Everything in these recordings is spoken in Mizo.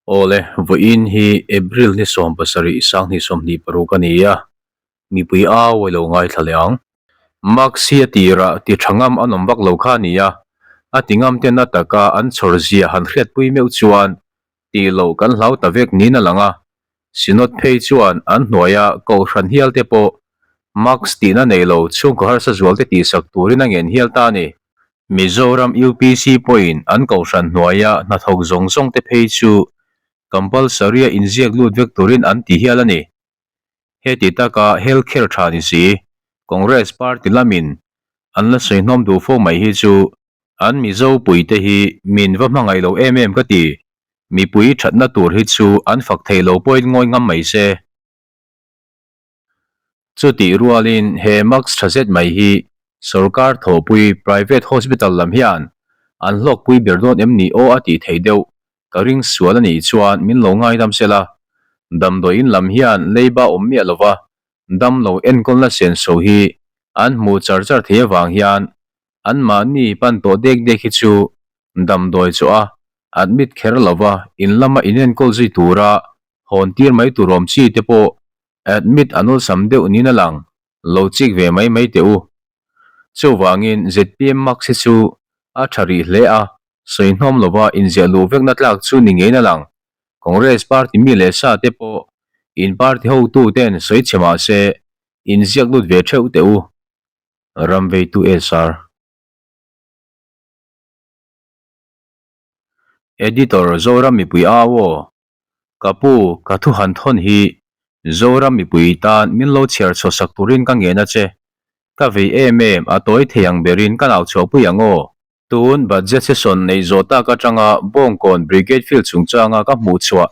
Awle, vawiin hi April ni 17 sanghnih 26 a ni a, mipui au a lo ngaithla leh ang. Max hi a tirah ti tha ngam an awm vak lo kha a ni a, a ti ngam ten a taka an chhawr zia han hriatpui meuh chuan tih loh kan hlau ta vek niin a lang a, Synod phei chuan an hnuaia kohhran hial te pawh Max tihna nei lo chhungkaw harsa zual te tihsak turin a ngen hial ta a ni. Mizoram UPC pawhin an kohhran hnuaia hnathawk zawng zawng te phei chu compulsory-a inziak lut vek turin an ti hial a ni. Heti taka health care tha ni si, Congress party lamin an la sawi hnawm duh fo mai hi chu an Mizo puite hi min va hmangaih lo em em ka ti. Mipui thatna tur hi chu an fak thei lo pawhin ngawi ngam mai se. Chutih rualin he mask tha zet mai hi sorkar thawhpui private hospital lam hian an hlawkpui ber dawn em ni aw a tih theih deuh ka ring sual a nih chuan min lo ngaidam sela. Damdawiin lam hian leiba awm miah lova damlo enkawlna senso hi an hmuh char char thei avang hian anmahni pan tawh dek dek hi chu damdawi chu a admit kher lova in lama inenkawl zui tura hawn tir mai tur awm chi te pawh admit an awlsam deuh niin a lang lo chik ve mai mai teh u. Chuvangin zpm max hi chu a tha rih hle a, sawi hnawm lova inziah luh vekna tlak chu ni ngeiin a lang. Congress party mi leh sa te pawh in party hotu ten sawi chhe mah se inziak lut ve theuh teh u. Ramveitu SR. Editor, Zoram mipui au aw. Ka pu, ka thu han thawn hi Zoram mipui tan min lo chhiar chhuah sak turin ka ngen a che. Ka vei em em, a tawi thei ang berin ka nau chhuahpui ang aw. Tun budget session neih zawh tak atanga Bawngkawn Brigade Field chungchanga ka hmuh chhuah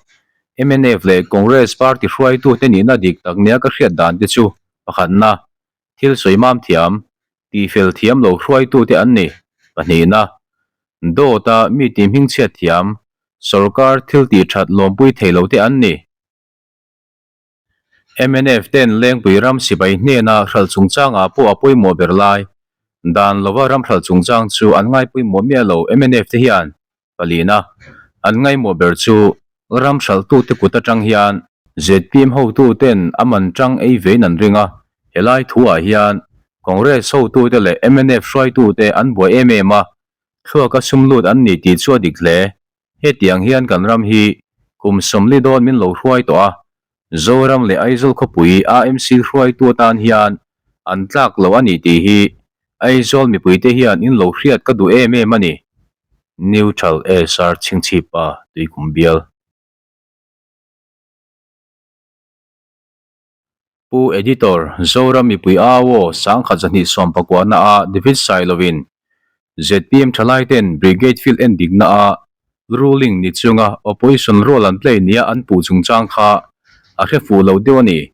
mnf leh Congress party hruaitute nihna dik tak nia ka hriat dan te chu pakhatna Thil sawi mam thiam, tihfel thiam lo hruaitute an ni. Pahnihna, Dawta mi tih hmingchhiat thiam, sorkar thil tih that lawmpui thei lote an ni. Mnf ten Lengpui ram sipai hnena hralh chungchangah pawh a pawimawh ber lai. Dan lova ram hralh chungchang chu an ngaipawimawh miah lo mnf te hian. Palina, An ngaimawh ber chu ram hralhtute kut atang hian zpm hotuten a man tang ei vein an ring a, helai thuah hian Congress hotute leh mnf hruaitute an buai em em a, thluaka sum lut an ni tih chu a dik hle. Hetiang hian kan ram hi kum 40 dawn min lo hruai tawh a, Zoram leh Aizawl khawpui AMC hruaitu atan hian an tlak lo a ni tih hi Aizawl mipuite hian in lo hriat ka duh em em a ni. Neutral SR Chhingchhipa Tuikum Bial. Pu Editor, Zoram mipui au aw 20 19 na ah David Sailovin zpm thalai ten Brigade Field en dikna ah ruling ni chunga opposition role an play nia an puh chungchang kha a hre fuh lo deuh a ni.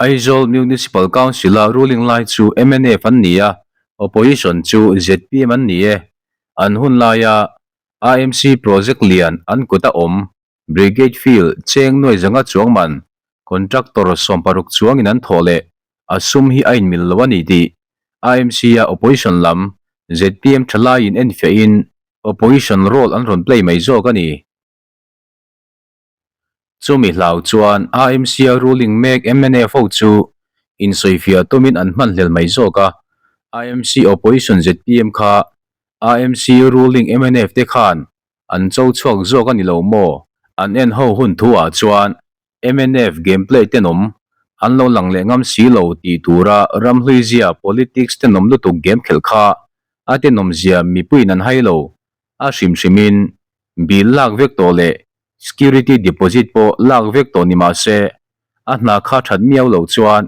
Aizawl Municipal Council a ruling lai chu mnf an ni a, opposition chu zpm an ni e. An hun laia AMC project lian an kut a awm Brigade Field cheng nuai zanga chuang man contractor 60 chuangin an thawh leh a sum hi a inmil lo a ni tih AMC a opposition lam zpm thalaiin enfiahin opposition role an rawn play mai zawk a ni. Chumi hlau chuan AMC a ruling mek mnf ho chu insawifiah tumin an hmanhlel mai zawk a, AMC opposition zpm kha AMC ruling mnf te khan an cho chhuak zawk a ni lo maw? An en ho hun thu ah chuan mnf game play tenawm an lo lang leh ngam si lo tih tura ramhlui zia politics tenawm lutuk game khelh kha a tenawm zia mipuiin an hai lo a hrim hrimin bill lak vek tawh leh security deposit pawh lak vek tawh ni mah se a hna kha that miau loh chuan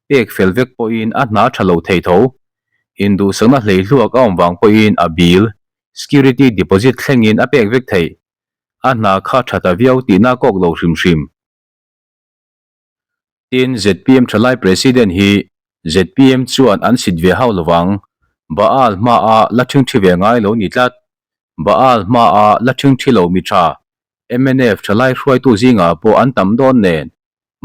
pek fel vek pawhin a hna tha lo thei tho. Induhsakna hleihluak a awm vang pawhin a bill Security deposit thlengin a pek vek theih. A hna kha tha ta viau tihna kawk lo hrim hrim. Tin, zpm thalai President hi zpm chuan an sit ve hauh lovang. Baal hmaa la ṭhingṭhi ve ngai lo ni tlat. Baal hmaa la ṭhingṭhi lo mi ṭha mnf thalai hruaitu zingah pawh an tam dawn nen.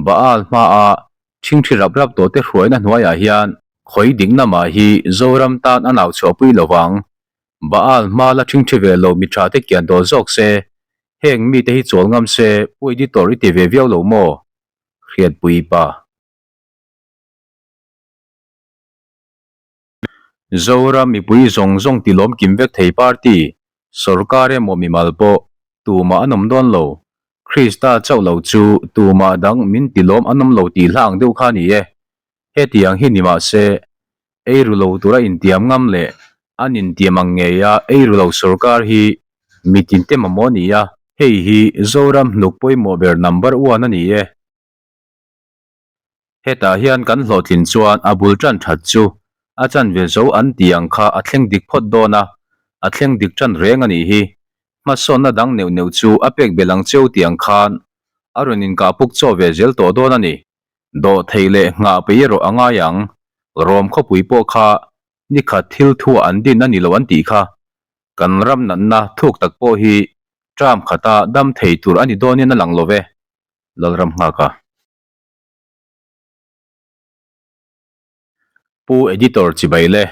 Baal hmaa ṭhingṭhi rap rap tawhte hruaina hnuaiah hian khawi dikna mah hi Zoram tan a nau chhuahpui lovang. Baal hma la ṭhingṭhi ve lo mi ṭha te kian dawl zawk se. Heng mite hi chawl ngam se Pu Editor i ti ve viau lo maw? Hriatpui pa. Zoram mipui zawng zawng ti lawm kim vek thei party, sorkar emaw mimal pawh tumah an awm dawn lo. Krista chauh lo chu tumah dang min ti lawm an awm lo tih hla ang deuh kha a ni e. Hetiang hi ni mah se, ei ru lo tura intiam ngam leh an intiam ang ngeia ei ru lo sorkar hi mitin te mamawh a ni a. Hei hi Zoram hnuk pawimawh ber number one a ni e. Hetah hian kan hlawhtlin chuan a bul tan that chu a chanve zo an tih ang kha a thleng dik phawt dawn a, a thleng dik tan reng a nih hi. Hmasawnna dang neuh neuh chu a pek belh ang cheu tih ang khan a rawn inkah puk chaw ve zel tawh dawn a ni. Dawh theih leh nghah pei erawh a ngai ang. Rom khawpui pawh kha nikhat thil thuah an din a ni lo an tih kha. Kan ram natna thuk tak pawh hi term khata dam thei tur a ni dawnin a lang lo ve. Lalram nghak a. Pu Editor chibai le.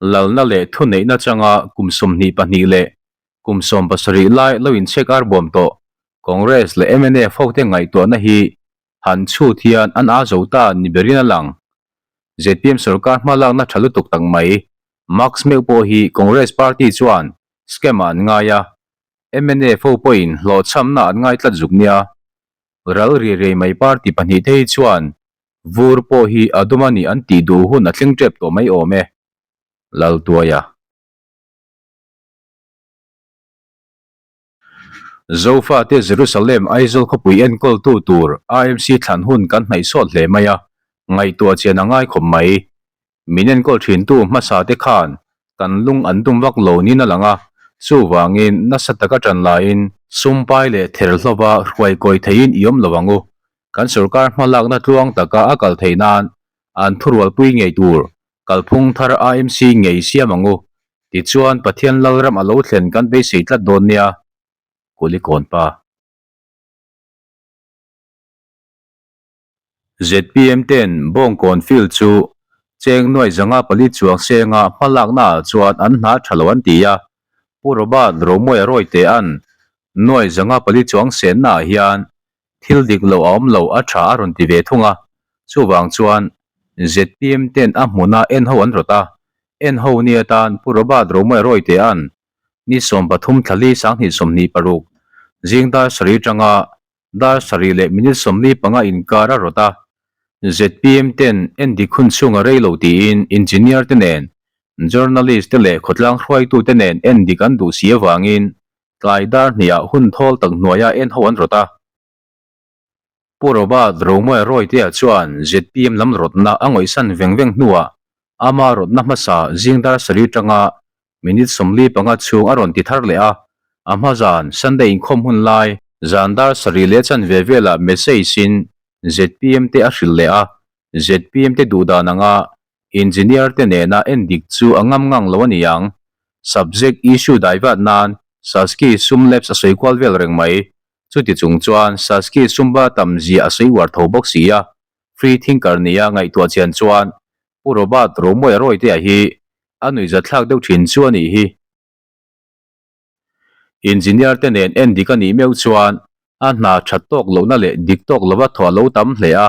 Lalna leh thuneihna changa kum 22 leh kum 70 lai lo inchhek ar bawm tawh Congress leh mnf hote ngaihtuahna hi han chhut hian an aa zo ta ni berin a lang. Zpm sorkar hmalakna tha lutuk tak mai Max meuh pawh hi Congress party chuan scam ah an ngai a, mnf ho pawhin hlawhchhamna an ngai tlat zuk nia. Ral ri rei mai party pahnihte hi chuan vur pawh hi a dum a ni an tih duh hun a thleng tep tawh mai awm e. Laltuaia. Zofate Jerusalem Aizawl khawpui enkawltu tur AMC thlan hun kan hnaih sawt hle mai a, ngaihtuah chian a ngai khawp mai. Min enkawl thintu hmasa te khan kan lung an dum vak lo niin a lang a, chuvangin nasa taka tan laiin sumpai leh ther hlova hruai kawi theihin i awm lo ang u. Kan sorkar hmalakna tluang taka a kal theih nan an thurualpui ngei tur kalphung thar AMC ngei siam ang u. Tichuan Pathian Lalram a lo thlen kan beisei tlat dawn nia. Kulikawn pa. Zpm ten Bawngkawn field chu cheng nuai zanga pali chuang senga hmalakna ah chuan an hna tha lo an ti a, Pu Robert Romawia Rawitea'n nuai zanga pali chuang senna ah hian thil dik lo a awm lo a tha a rawn ti ve thung a, chuvang chuan zpm ten a hmuna en ho an rawt a, en ho ni atan Pu Robert Romawia Rawitea'n ni 13 thlali 2026 zing dar sarih atanga Dar sarih leh minute 45 inkar a rawt a, zpm ten endik hun chhunga rei lo tiin engineer te nen, journalist te leh khawtlang hruaitu te nen endik an duh si avangin tlai dar hnihah hun thawl tak hnuaia en ho an rawt a. Pu Robert Romawia Rawite-a chuan zpm lam rawtna a ngawihsan veng veng hnuah ama rawtna hmasa zing dar sarih tanga Minute 45 chhung a rawn ti thar leh a, a hma zan Sunday inkhawm hun lai zan dar sarih leh chanve velah message in zpm te a hrilh leh a, zpm te duh dan anga engineer te nena en dik chu a ngam ngang lo a ni ang. Subject issue dai vat nan Saski sum labs a sawi kual vel reng mai. Chuti chung chuan Saski sumba tam zia a sawi uar tho bawk si a, free thinker nia ngaihtuah chian chuan Pu Robert Romawia Rawite-a hi a nuihzatthlak deuh thin chu a nih hi. Engineer te nen en dik a nih meuh chuan a hna that tawk lohna leh dik tawk lova thawh a lo tam hle a,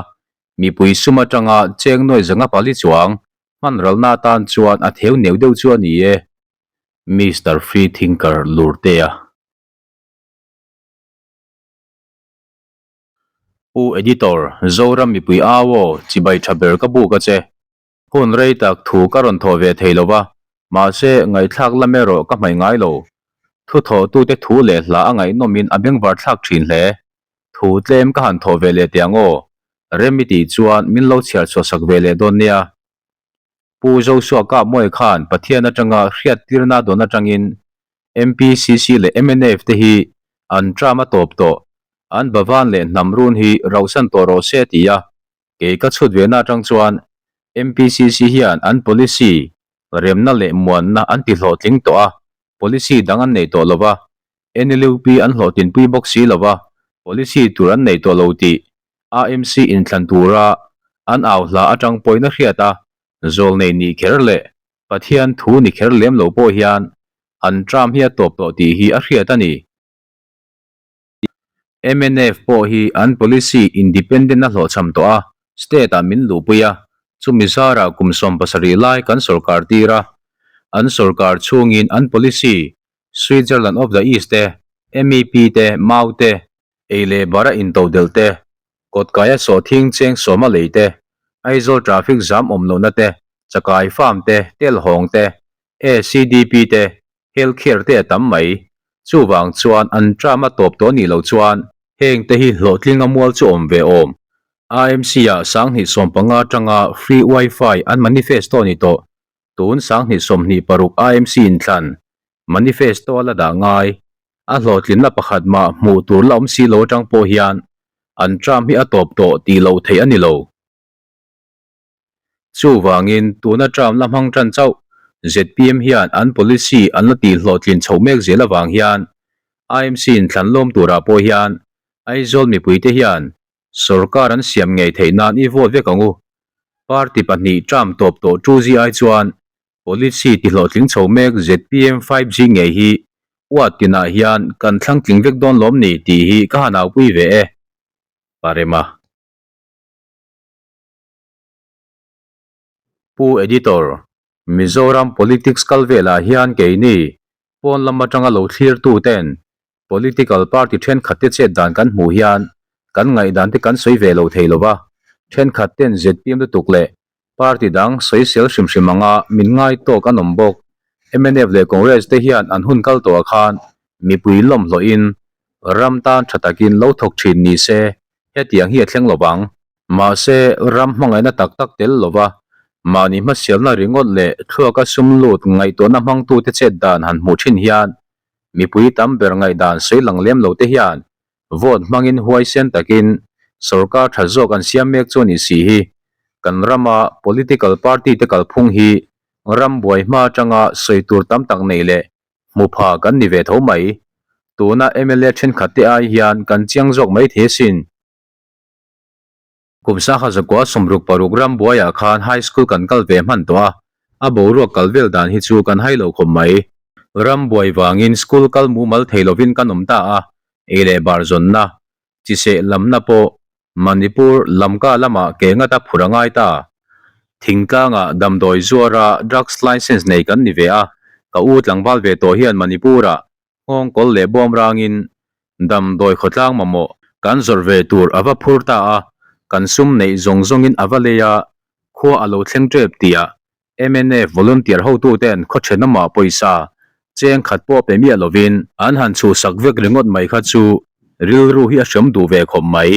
mipui sum atanga cheng nuai zanga pali chuang hman ralna atan chuan a theu neu deuh chu a ni e. Mister Free Thinker Lurtea. Pu Editor, Zoram mipui au aw, chibai tha ber ka buk a che. Hun rei tak thu ka rawn thawh ve thei lo va, mahse ngaihthlak lam erawh ka hmaih ngai lo. Thu thawhtute thu leh hla a ngaihnawmin a bengvar thlak thin hle. Thu tlem ka han thawh ve leh teh ang aw, rem i tih chuan min lo chhiar chhuah sak ve leh dawn nia. Pu Joshua Kapmawia khan Pathian atanga hriattirna dawn atangin MPCC leh mnf te hi an term a tawp tawh, an Bhavan leh hnam run hi rauhsan tawh rawh se ti a, kei ka chhut ve na atang chuan MPCC hian an policy remna leh muanna an ti hlawhtling tawh a, policy dang an nei tawh lo va, NLUP an hlawhtlinpui bawk si lo va, policy tur an nei tawh lo tih AMC inthlan tura an au hla atang pawhin a hriat a, zawlnei nih kher leh Pathian thu ni kher lem lo pawh hian an term hi a tawp tawh tih hi a hriat a ni. Mnf pawh hi an policy independent a hlawhchham tawh a, state ah min luhpui a, chumi zarah kum 70 lai kan sawrkar tir a, an sawrkar chhungin an policy Switzerland of the East te, MEP te, Mau te, ei leh bara intodelh te, kawtkaia sawhthing cheng sawma lei te, Aizawl traffic zam awm lohna te, chakai farm te, tel hawng te, ACDP te, health care te a tam mai. Chuvang chuan an term a tawp tawh nih loh chuan heng te hi hlawhtling a mual chu awm ve awm. AMC ah 2015 atanga free wifi an manifesto ni tawh. Tun 2026 AMC inthlan manifesto a la dah ngai. A hlawhtlinna pakhat mah hmuh tur la awm si lo atang pawh hian an term hi a tawp tawh tih loh theih a ni lo. Chuvangin tuna term la hmang tan chauh zpm hian an policy an la tih hlawhtlin chhoh mek zel avang hian IMC inthlan lawm turah pawh hian Aizawl mipuite hian sorkar an siam ngei theih nan i vote vek ang u. Party pahnih term tawp tawh 2G ai chuan Policy ti hlawhtling chho mek zpm 5G ngei hi uat tinah hian kan thlang tling vek dawn lawm ni tih hi ka han aupui ve e. Parema. Pu Editor, Mizoram politics kal velah hian keini pawn lam atanga lo thlir tu ten political party thenkhat te chet dan kan hmuh hian kan ngaihdan te kan sawi ve lo thei lova, thenkhat ten zpm lutuk leh party dang sawisel hrim hrim anga min ngai tawk an awm bawk. Mnf leh Congress te hian an hun kal tawhah khan mipui lawmhlawhin ram tan tha takin lo thawk thin ni se hetiang hi a thleng lovang. Mahse, ram hmangaihna tak tak tel lova mahni hmasialna ringawt leh thluaka sum lut ngaihtuahna hmangtute chet dan han hmuh thin hian mipui tam ber ngaihdan sawi lang lem lo te hian vote hmangin huaisen takin sorkar tha zawk an siam mek chu a nih si hi. Kan rama political party te kalphung hi ram buai hma atanga sawi tur tam tak nei leh hmu pha kan ni ve tho mai. Tuna mla thenkhat te ai hian kan chiang zawk mai thei asin. Kum sangha zakua 66 ram buaiah khan high school kan kal ve hman tawh a, a boruak kal vel dan hi chu kan hai lo khawp mai. Ram buai vangin school kal mumal thei lovin kan awm ta a, ei leh bar zawnna, chiseh lamna pawh Manipur, Lamka lamah ke ngata phur a ngai ta. Thingtlangah damdawi zuara drugs license nei kan ni ve a, ka u tlangval ve tawh hian Manipur-ah Nghawngkawl leh bawm rangin damdawi khawtlang mamawh kan zawrh ve tur a va phur ta a, kan sum neih zawng zawngin a va lei a, khua a lo thleng tep tihah mnf volunteer hotuten khaw thenawmah pawisa cheng khat pawh pe miah lovin an han chhuhsak vek ringawt mai kha chu rilru hi a hriam duh ve khawp mai.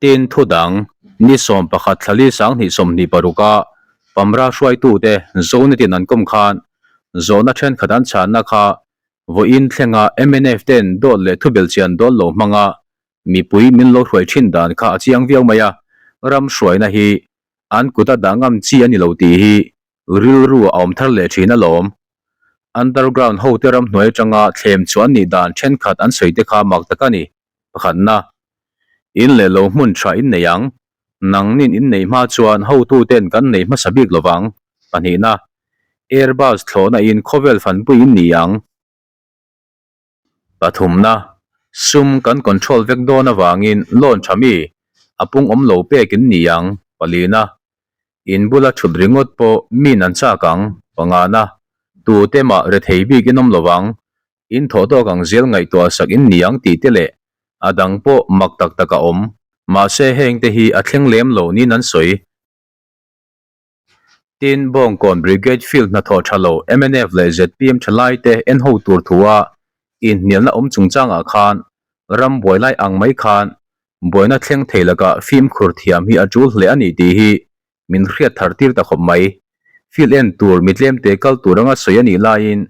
Tin, thu dang, ni 11 thlali 2026 a Pamra hruaitute Zonetin an kawm khan zawhna thenkhat an chhanna kha vawiin thlenga mnf ten dawt leh thubelchian dawl lo hmanga mipui min lo hruai thin dan kha a chiang viau mai a, ram hruaina hi an kuta dah ngam chi a ni lo tih hi rilru a awm thar leh thin alawm. Underground hote ramhnuai atanga thlem chu an nih dan thenkhat an sawi te kha mak tak a ni. Pakhatna, In leh lo hmun tha in nei ang. Nangnin in neih hma chuan hotuten kan nei hmasa bik lovang. Pahnihna, Airbus thlawhna in khawvel fanpui in ni ang. Pathumna, Sum kan control vek dawn avangin loan tha mi a pung awm lo pek in ni ang. Palina, In bula thut ringawt pawh min an chak ang. Pangana, Tute mah rethei bik in awm lovang. In thawh tawk ang zel ngaihtuah sak in ni ang tih te leh a dang pawh mak tak tak a awm. Mahse heng te hi a thleng lem lo niin an sawi. Tin, Bawngkawn Brigade Field hnathawh tha lo mnf leh zpm thalai te en ho tur thu a inhnialna awm chungchangah khan ram buai lai ang mai khan buaina thleng thei lakah fimkhur thiam hi a tul hle a ni tih hi min hriat thar tir ta khawp mai. Field en tur mi tlemte kal tur anga sawi a nih laiin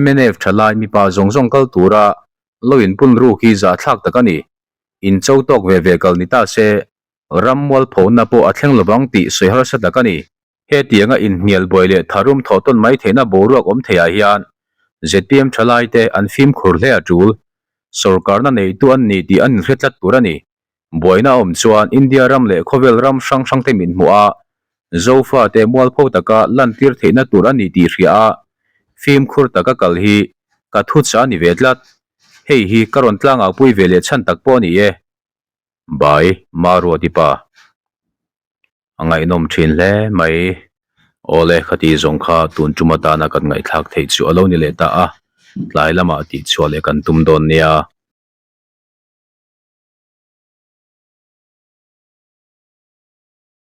mnf thalai mipa zawng zawng kal tura lo inpun ruk hi zahthlak tak a ni. Incho tawk ve ve kal ni ta se ram mualphona pawh a thleng lovang tih sawi harsa tak a ni. Hetianga inhnial buai leh tharum thawh tawn mai theihna boruak awm theiah hian zpm thalaite an fimkhur hle a tul. Sorkarna neitu an ni tih an inhre tlat tur a ni. Buaina a awm chuan India ram leh khawvel ram hrang hrangte min hmuh a, Zofate mualpho taka lantir theihna tur a ni tih hria a, fimkhur taka kal hi ka thucha a ni ve tlat. Hei hi ka rawn tlangau pui ve leh chhan tak pawh a ni e. Bai, Maruati pa. A ngaihnawm thin hle mai. Awle, khati zawng kha tun tum atana kan ngaihthlak theih chu a lo ni leh ta a, tlai lamah tihchhuah leh kan tum dawn nia.